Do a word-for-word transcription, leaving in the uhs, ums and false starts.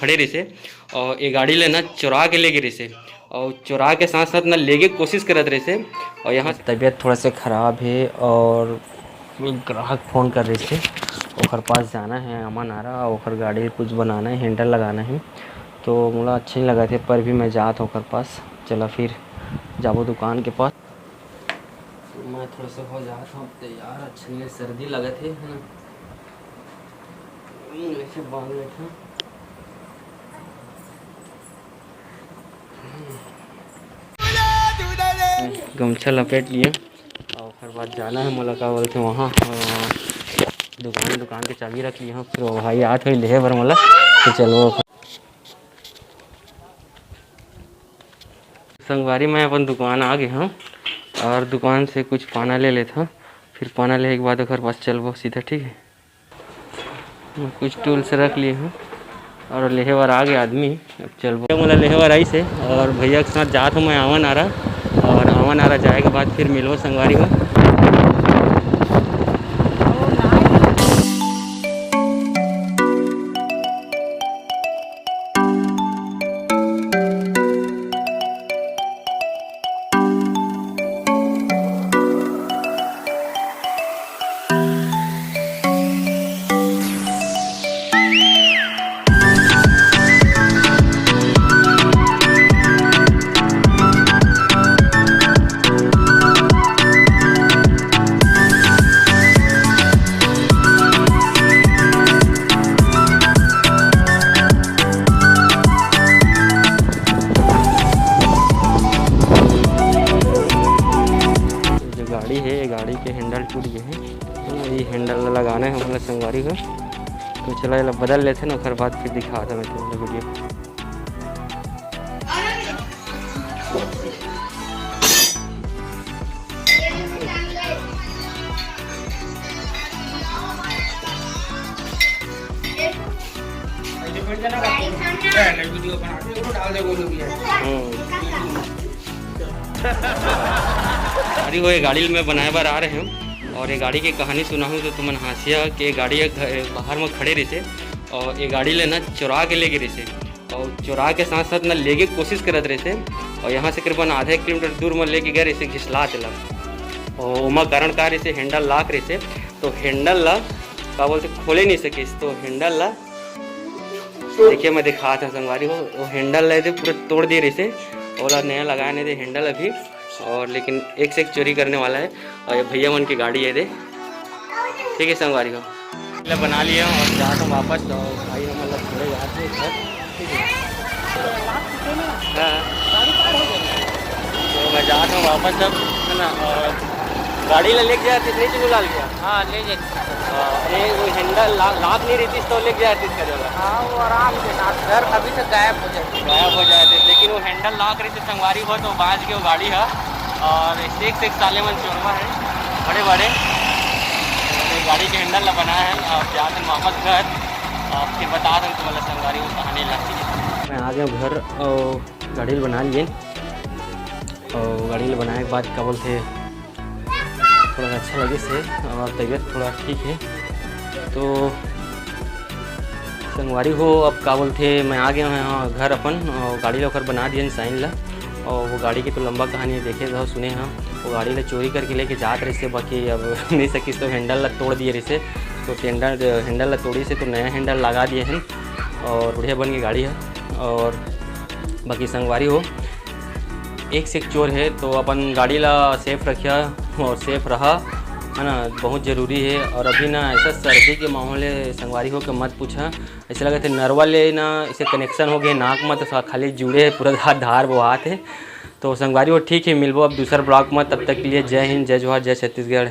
खड़े रहिसे और ये गाड़ी ले ना चुरा के लेगे रहिसे और चुरा के साथ साथ ना लेगे कोशिश करत रहिसे। और यहाँ तबीयत थोड़ा से खराब हे और ग्राहक फोन कर रहिसे, ओकर पास जाना हे अमन आरा, ओकर गाड़ी कुछ बनाना हे, हैंडल लगाना हे, तो मोला अच्छा नहीं लगा थे, पर भी मैं जात हूँ ओकर पास। चला फिर जाबो दुकान के पास। मैं थोड़ा सा हो जात हूँ तैयार, अच्छा नहीं, सर्दी लगत हे, है ना? हम्म, ऐसे बांध लेथन। गमछा लपेट लिए और ओकर बाद जाना हे मोला, का बोलथे वहाँ, अ, दुकान, दुकान के चाबी रख लिए हूँ, फिर वो भाई आत होई लेहे बर मोला, तो चलो। संगवारी, मैं अपन दुकान आ गे हूँ और दुकान से कुछ पाना ले लेथन, फिर पाना लेहे के बाद ओकर पास चलबो सीधा, ठीक है? मैं कुछ टूल्स रख लिए हूँ और लेहे बर आ गे आदमी। अब चलबो, मोला लेहे बर आइस हे और भैया के साथ जात हूँ मैं आवन आरा, और आवन आरा जाए के बाद फिर मिलबो संगवारी हो। ये जो गाड़ी है, ये गाड़ी के हैंडल टूट गए हैं, तो ये हैंडल लगाना है हमला संगवारी हो। तो चला, एला बदल लेथे ना, ओकर बाद फिर दिखात हूँ मैं तुमला वीडियो। अरे, वो ये गाड़ी ल मैं बनाए बर आ रहे हूँ और ये गाड़ी के कहानी सुनाहूँ तो तुमन हाँसिया के गाड़ी ह घ-, बाहर में खड़े रहिसे और ये गाड़ी ले ना चुरा के लेगे रहिसे और चुरा के साथ साथ ना लेगे कोशिश करत रहिसे और यहाँ से करीबन आधा एक किलोमीटर दूर में लेके गए रहिसे घिसला तेला। और ओमा कारण का रहिसे, हैंडल लॉक रहिसे, तो हैंडल ला का बोलते खोले नहीं सकिस, तो हैंडल ला देखिए, मैं दिखात हूँ संगवारी हो, वो हैंडल ला दे पूरा तोड़ दिए रहिसे, ओला नया लगाए नहीं दे हैंडल अभी, और लेकिन एक से एक चोरी करने वाला है। और ये भैया मन की गाड़ी है दे, ठीक है संगवारी हो, ले बना लिए और जात हूँ वापस, तो भाई हम लोग थोड़े याद नहीं सर, ठीक है। हाँ। तो मैं जात हूँ वापस अब, है ना, और गाड़ी ले लेके जाते नहीं चुनू लाल भैया। हाँ, ले जाते। हाँ, ये वो हैंडल ला-, लॉक नहीं रहितिस तो लेके जाते इसका जगह। हाँ, वो आराम से ना, घर अभी से गायब हो जाते। गायब हो जाते, लेकिन वो हैंडल लॉक रहितिस संगवारी हो तो बांच के वो गाड़ी है। और एक से एक साले मन चोरवा है, बड़े बड़े। तो गाड़ी के हैंडल ला बनाया है, अब जात हन वापस घर, और फिर बता दें तुम्हारा संगवारी वो कहानी लग गई। मैं आ गया घर और गाड़ी ल बना लिए, और गाड़ी ल बनाए के बाद का बोलते थोड़ा सा अच्छा लगे से और तबीयत थोड़ा ठीक है। तो संगवारी हो, अब का बोलते, मैं आ गया हूँ घर अपन, और गाड़ी ला ओकर बना दिए साइन ला, और वो गाड़ी की तो लंबा कहानी देखे रहो, सुने हम। वो गाड़ी ला चोरी करके लेके जात रहिसे, बाकी अब नहीं सकिस तो हैंडल ला तोड़ दिए रहिसे, तो हैंडल, हैंडल ला तोड़िसे तो नया हैंडल लगा दिए हैं और बढ़िया बन के गाड़ी है। और बाकी संगवारी हो, एक से एक चोर है, तो अपन गाड़ी ला सेफ रखिया और सेफ रहा, है ना, बहुत ज़रूरी है। और अभी ना ऐसा सर्दी के माहौल है संगवारी हो के मत पूछा, ऐसे लगे थे नरवा ले ना ऐसे कनेक्शन हो गए नाक में, तो सा-, खाली जुड़े है पूरा धार धार बोहात है। तो संगवारी हो ठीक है, मिलबो अब दूसर ब्लॉग में, तब तक के लिए जय हिंद, जय जोहार, जय छत्तीसगढ़।